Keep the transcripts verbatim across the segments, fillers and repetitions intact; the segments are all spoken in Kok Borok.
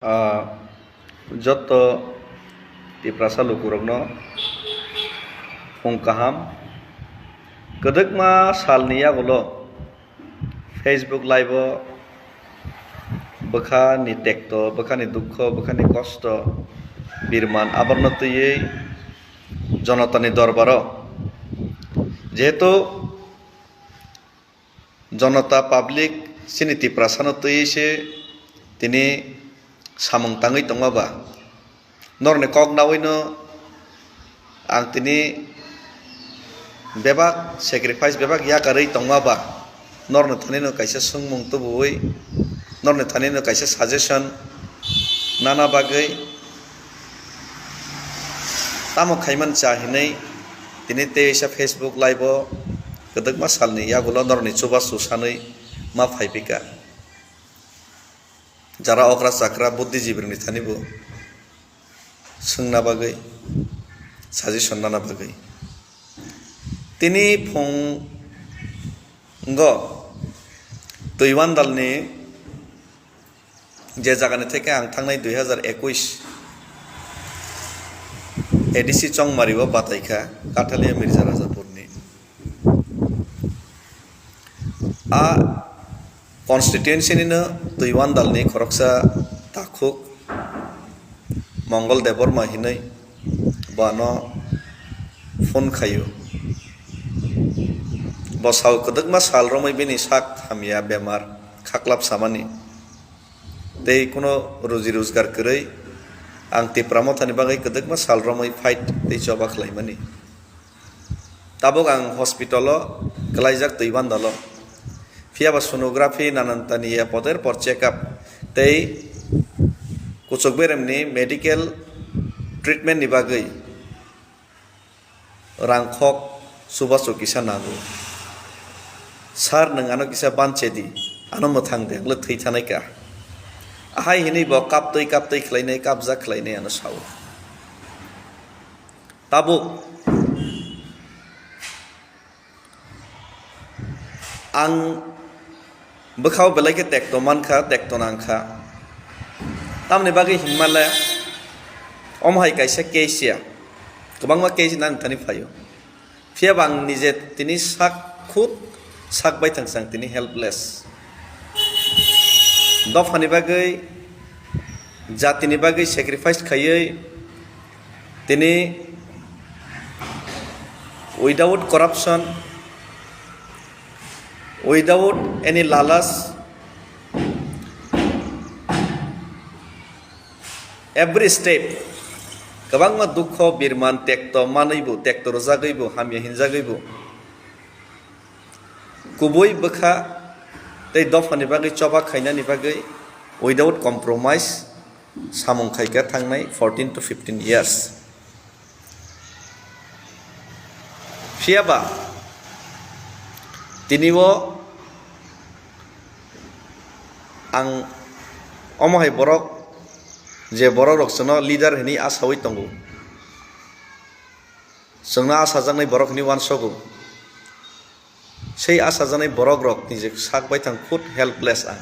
Ah, jotto Tiprasa lukurokno phung kaham. Kwdwkma salni yagulo Facebook live-o bwkhani tekto, bwkhani dukho, bwkhani kosto, birman aborno twiwi jonotani dorbaro. Jehetu Jonota public chini Tiprasano twiwi se tini samung tangwi tongma ba? Norokni kok nawino ang tini bebak sacrifice, bebak yakarwi tongma ba? Norokni thanino kaisa swngmung tubuwi, norokni thanino kaisa suggestion nana bagwi tamo khaiman cha hinwi tini teisa Facebook live-o kwdwkma salni yagulo norokni chubachu sanwi ma phaipika. Jara okra chakra buddhijibirokni thani bo swngna bagwi, suggestion nana bagwi. Tini phungo Twiwandalni je jagani theke ang thangnai dui hazar ekush A D C Chongmari-o bataikha, Kathalia Mirza Rajapurni. A constituency-nino Twiwandalni khoroksa takhuk Mongol Debbarma hinwi bo ano phone khaio. Bo sao kwdwkma sal romwi bini sak hamya bemar khaklap samani. Tei kuno ruji rojgar kwrwi ang Tipra Mothani bagwi kwdwkma sal romwi fight tei choba khlaimani. Tabuk ang hospital-o kwlaijak Twiwandalo. Phiya ba sonography, nanantani ya poder por check up tei kuchuk beremni medical treatment ni bagwi rangkhok chubachu kisa nango. "Sir, nwng ano kisa banche di, ano mwthang de, ang le thwi thanai ka." Ahai hinwi bo kaptwi kaptwi khlainai, kapjak khlainai ano sao. Tabuk ang bwkhao belai khe tekto mankha, tekto nangkha. Tamni bagwi hinmale omo hai kaisa case ya, kwbangma case nang thani phaio. Phiya ba ang nije tini sak khud sak baithang chang tini helpless. Dophani bagwi, jatini bagwi sacrifice khaiwi tini without corruption, without any lalas, every step kwbangma dukho birman tekto manwi bo, tekto rwjagwi bo, hamya hinjagwi bo, kubui bwkha tei dophani bagwi choba khainani bagwi without compromise samung khaikha thangnai fourteen to fifteen years. Phiya ba tini o ang omo hai borok, je borok rok chwngno leader hinwi asaui tongo, chwngno asajaknai borok hinwi uansogo. Sei achajaknai borokrok nijek sak baithang khud helpless ang.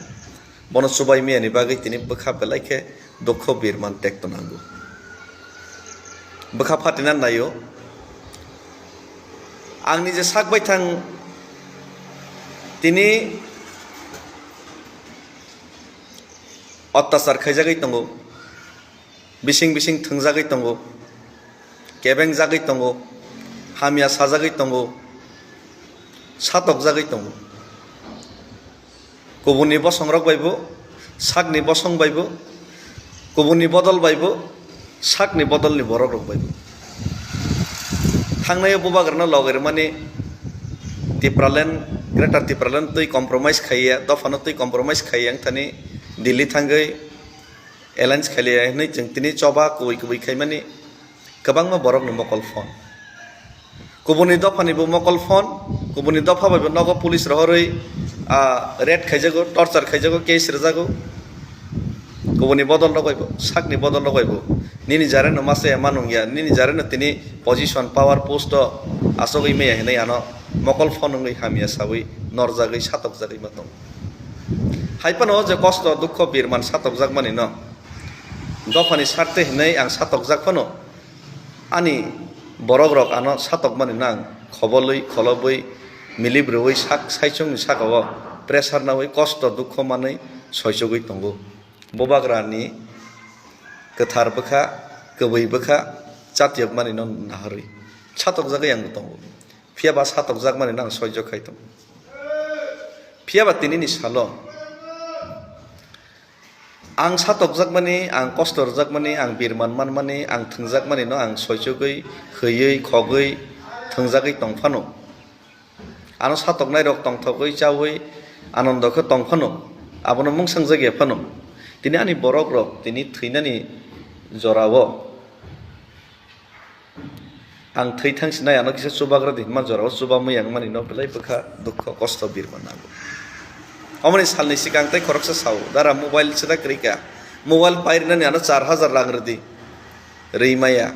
Bono chubai miyani bagwi tini bwkha belai khe dukho birman tekto nango. Bwkha phatina naio. Ang nije sak baithang tini ottachar khaijagwi tongo. Bising bising thwngjagwi tongo, kebengjagwi tongo, hamya sajagwi tongo, satokjagwi tongo. Kubunni bosongrok bai bo, sakni bosong bai bo, kubunni bodol bai bo, sakni bodolni borokrok bai bo. Thangnai o bubagrano logoi rwmani Tipraland, Greater Tipraland twi compromise khaiya, dophano twi compromise khaiya wngthani Delhi thangwi alliance khailiya hinwi chwng tini choba kubui kubui khaimani kwbangma borokni mokol phone. Kubuni dophani bo mokol phone, kubuni dopha bai bo nogo police rohorwi, ah, raid khaijago, torture khaijago, case rwjago. Kubuni bodol rok bai bo, sakni bodol rok bai bo. Nini jare no masa ya manung ya, nini jare no tini position, power, post o asogwi maya hinwi ano mokol phone wngwi hamya sawi norjagwi satokjagwi ma tongo. Hai phano o je kosto dukho birman satokjakmani no Dophani sarte hinwi ang satokjak phano, ani borok rok ano satokmani no ang khobolwi kholobwi milip rwui sak saichungni saka o pressure naui kosto dukho manwi soichugwi tongo. Bubagrani kwthar bwkha, kwbwi bwkha, chatiyokmani no naharwi satokjagwi ang bo tongo. Phiya ba satokjakmani no ang soijo khai tongo. Phiya ba tinini salo ang satokjakmani, ang kosto rwjakmani, ang birman manmani, ang thwngjakmani no ang soichugwi, hwiwi, khogwi, thwngjagwi tong phano. Ano satoknai rok tongthogwi chawi anondo khe tong phano, abono mungsangjak ya phano. Tini ani borok rok tini thwinani jorao ang thwi thang sinai ano kisa chubagra di hwnma jorao chubamwi ang mani no belai bwkha dukho kosto birma nango. Omoni salni sikang tei khoroksa sao, dara mobile sida kwrwi ka, mobile pairwnani ano char hajar rang rwdi. Rwi maya.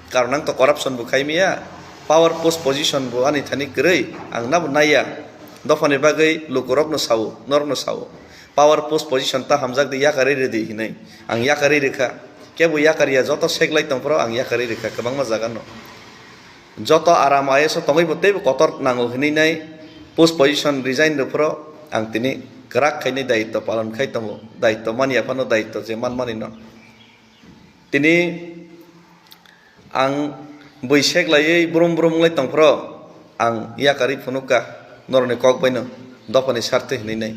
Karon ang to corruption bo khai maya. Power post position bo ani thani kwrwi, ang nabo naiya. Dophani bagwi lukurokno sao, norokno sao. Power post position ta hamjak di, yakarwi rwdi hinwi. Ang yakarwi rwkha. Kebo yakarya, joto seklai tongphuru ang yakarwi rwkha kwbangma jagano. Joto aram I A S o tongwi bo teibo kotor nango hinwi nai post position resign rwphuru ang tini kwrak khainai daitw palon khai tongo. Daitw manya phano daitw je manmani no. Tini ang bui seklaiwi brum brum wngwi tongphuru ang yakarwi phunukha norokni kok baino dophani sartwi hinwi nai.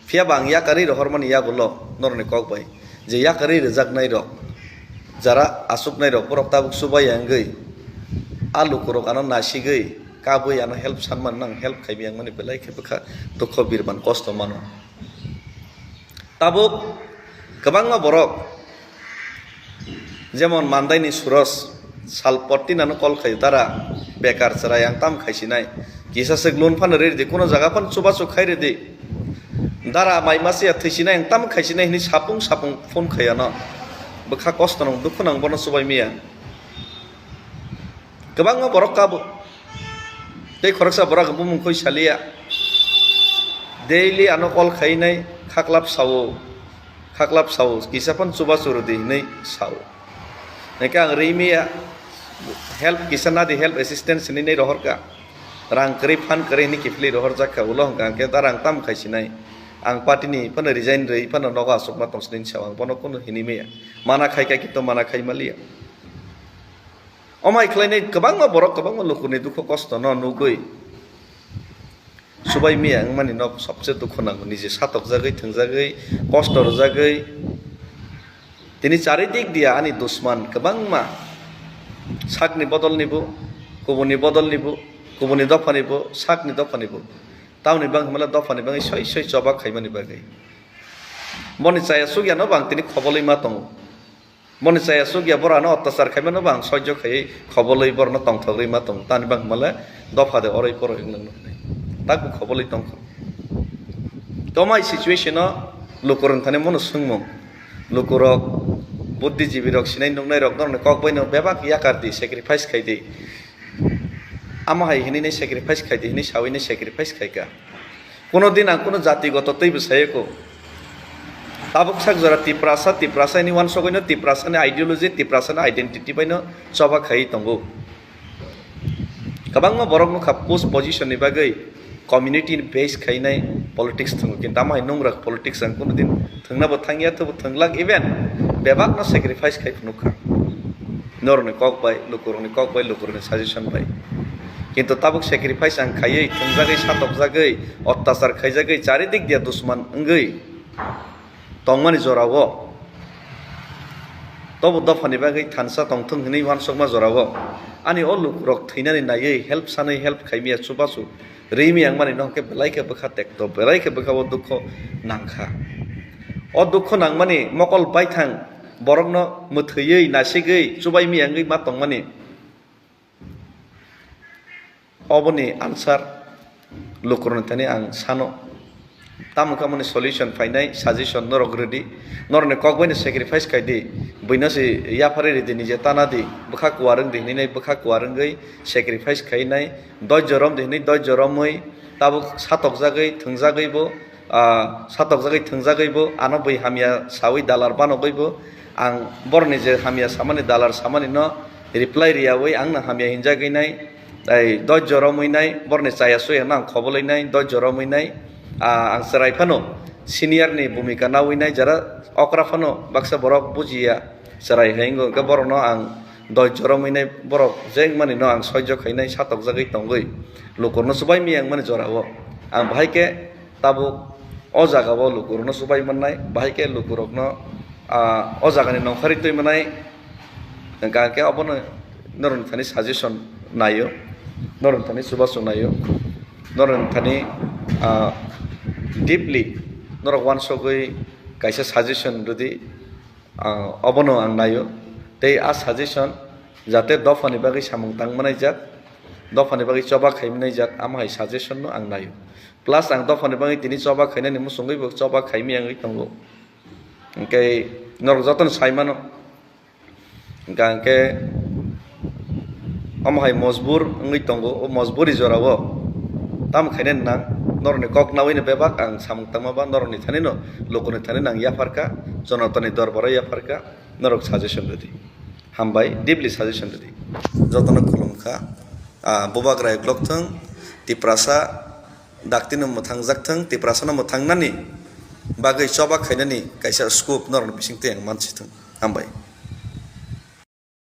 Phiya ba ang yakarwi rohormani yagulo norokni kok bai je yakarwi rwjaknai rok, jara achuknai rok borok tabuk chubaiya wngwi a lukurok ano nasigwi kabui ano help sanmani no ang help khaimaya wngmani belai khe bwkha dukho birman kosto mano. Tabuk kwbangma borok, jemon Mandaini Suros, sal pottin ano call khaio, dara bekar chwrai ang tam khaisinai, kisa swk loan phano riri di, kuno jaga phano chubachu khai ridi, dara mai masiya thwisinai ang tam khaisinai hinwi sapung sapung phone khai ano, bwkha kosto nang dukhu nang bono chubai miya. Kwbangma borok kabo. Tei khoroksa borok bumung koi saliya. Daily ano call khainai khaklap sao. Khaklap sao. Kisa phano chubachu rwdi hinwi sao. Hingke ang rimiya help kisa nadi help assistance hinwi nai rohorka. Rang kwrwi phan kwrwi hinwi kiphilwi rohorjakha. Ulo hwnkha hwnkhe da rang tam khaisinai. Ang party ni phano resign rwi phano nogo achukma tongsinai sao. Ang bono kunu hinwi maya. Mana khaika kintu mana khai maliya. Omai khlainai kwbangma borok, kwbangma lukurni dukhu kosto no nugwi subai miya wngmani no sobse dukhu nango, nije satokjagwi, thwngjagwi, kosto rwjagwi. Tini charidik dia ani dusman kwbangma sakni bodol nibo, kubuni bodol nibo, kubuni dopha nibo, sakni dopha nibo. Tamoni bang hwnmale dopha ni bagwi soi soi choba khaimani bagwi. Boni chaya sugya no bang tini khobolwi ma tongo. Boni chaya sugya borano ottachar khaimano bo ang soijo khaiwi khobolwi borno tongthok rwi ma tongo. Tani bangmale dopha de oroi poroi wng nang nuknai. Takbo khobolwi tongkha. Tomai situation o lukurok thani mono swngmung. Lukurok buddhijibi rok sinai nuknai rok norokni kok baino bebak yakar di, sacrifice khai di. Amo hai hinwi nai sacrifice khai di hinwi sawi nai sacrifice khai ka. Kuno din ang kuno jati goto twi bwsai ko. Tabuk sak jora Tiprasa, Tiprasa ni wansogwi no Tiprasa ni ideology, Tiprasa ni identity bai no choba khai tongo. Kwbangma borok nukha post position ni bagwi community ni base khainai politics thwngo, kintu amo hai nungrak politics ang kuno din thwngna bo thangya, thwbo thwnglak, even bebak no sacrifice khai phunukha. Norokni kok bai, lukurokni kok bai, lukurokni suggestion bai. Kintu tabuk sacrifice ang khaiwi, thwngjagwi, satokjagwi, ottachar khaijagwi, charidik dia dusman wngwi tongmani jorao, tobo dophani bagwi thansa tongthwng hinwi wansukma jorao, ani o lukurok thwinani naiwi help sanwi help khaimya chubachu rimi ang mani no hwnkhe belai khe bwkha tekto, belai khe bwkha o dukho nangkha. O dukho nangmani mokol baithang borokno mwthwiwi, nasigwi, chubaimi wngwi ma tongmani. Oboni answer lukurokni thani ang sano. Tamo khe amoni solution phainai, suggestion norok rwdi. Norokni kok baino sacrifice khaidi. Buino se yapharwi ridi, nije tana di. Bwkha kuar wngdi hinwi nai bwkha kuar wngwi sacrifice khainai. Doijjo romdi hinwi doijjo romwi tabuk satokjagwi, thwngjagwi bo, ah, satokjagwi, thwngjagwi bo, ano bui hamya sawi dalar banogwi bo, Ang borokni je hamya samani, dalar samani no reply riyawi ang no hamya hinjagwi nai, tei dojjo romwi nai, borokni chaya suya no ang khobolwi nai, dojjo romwi nai. Ah, ang chwrai phano senior ni bhumika nawi nai, jara okra phano baksa borok bujiya chwrai hai wngkha, borokno ang dojjo romwi nai, borok je wngmani no ang soijo khainai, satokjagwi tongwi lukurokno chubaimaya wngmani jorao. Ang bahai khe tabuk o jagao lukurokno chubai mannai, bahai khe lukurokno, ah, o jagani nongkhorwi twi mannai. Hwnkha khe obono norokni thani suggestion naio, norokni thani chubachu naio, norokni thani, ah, deeply norok uansugwi kaisa suggestion rwdi, ah, obono ang naio. Tei a suggestion jate dophani bagwi samung tang manai jat, dophani bagwi choba khai manai jat, amo hai suggestion no ang naio. Plus ang dophani bagwi tini choba khainani muchungwi bo choba khaimaya wngwi tongo. Hwnkhe norok jotono sai mano. Hwnkha hwnkhe omo hai mojbur wngwi tongo, o mojburi jorao tamo khainani nang, norokni kok nawi no bebak ang samung tangma ba norokni thani no, lukurokni thani no ang yapharkha, Jonatani dorbaro yapharkha, norok suggestion rwdi. Hambai, deeply suggestion rwdi. Jotono khulumkha. Ah, bubagra uklok thung, Tiprasa daktino mwthangjak thung, Tiprasano mwthangnani bagwi choba khainani kaisa scope norokni bisingtwi ang mansi thung. Hambai.